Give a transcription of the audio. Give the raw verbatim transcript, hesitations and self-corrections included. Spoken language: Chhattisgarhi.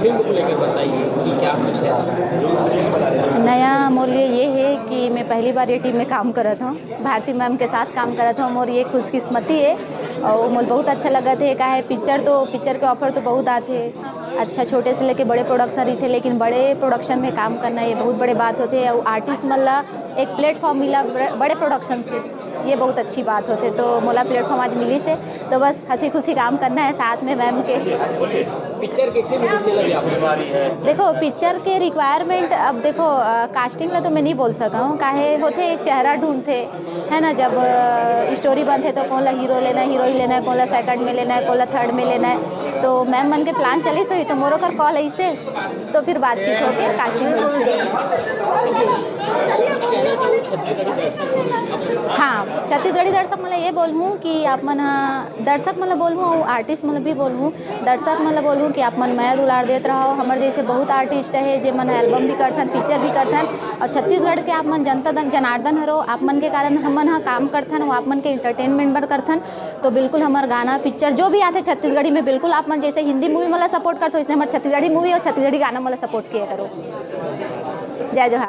फिल्म को लेकर बताइए कि क्या कुछ है। नया मोर लिए ये है कि मैं पहली बार ये टीम में काम करत हूँ, भारती मैम के साथ काम करत हूँ। मोर ये खुशकिस्मती है और मोर बहुत अच्छा लगत है। का है, पिक्चर तो, पिक्चर के ऑफर तो बहुत आते हैं, अच्छा, छोटे से लेके बड़े प्रोडक्शन रहिथे, लेकिन बड़े प्रोडक्शन में काम करना ये बहुत बड़े बात होते हैं। और आर्टिस्ट मन ला एक प्लेटफॉर्म मिला बड़े प्रोडक्शन से, ये बहुत अच्छी बात होते। तो मोला प्लेटफॉर्म आज मिली से, तो बस हंसी खुशी काम करना है साथ में मैम के। पिक्चर कैसे मिली से लगे आपको? देखो, पिक्चर के रिक्वायरमेंट, अब देखो, कास्टिंग ला तो मैं नहीं बोल सका हूँ, काहे होते चेहरा ढूंढते, है ना, जब स्टोरी बनते तो कौन ला हीरो लेना है, हीरोइन लेना है, कौन ला सेकंड में लेना है, कौन ला थर्ड में लेना है। तो मैम मन के प्लान चलिस होही, तो मोरो कर कॉल ऐसे, तो फिर बातचीत होके कास्टिंग होइस। हाँ, छत्तीसगढ़ी दर्शक मन ला ये बोलहूँ कि आप मन ह, दर्शक मन ला बोलहूँ और आर्टिस्ट मन ला भी बोलहूँ, दर्शक मन ला बोलहूँ कि आप मन मया दुलार देत रहो। हमर जैसे बहुत आर्टिस्ट है जे मन एल्बम भी करथन, पिक्चर भी करथन, और छत्तीसगढ़ के आप मन जनता दन जनार्दन हरो, आप मन के कारण हमन ह काम करथन, वो आप मन के एंटरटेनमेंट बर करथन। तो बिल्कुल हमर गाना, पिक्चर जो भी आथे छत्तीसगढ़ी में, बिल्कुल आप मन जैसे हिंदी मूवी मन ला सपोर्ट करथो, इसने हमर छत्तीसगढ़ी मूवी और छत्तीसगढ़ी गाना मन ला सपोर्ट किया करो। जय जोहार।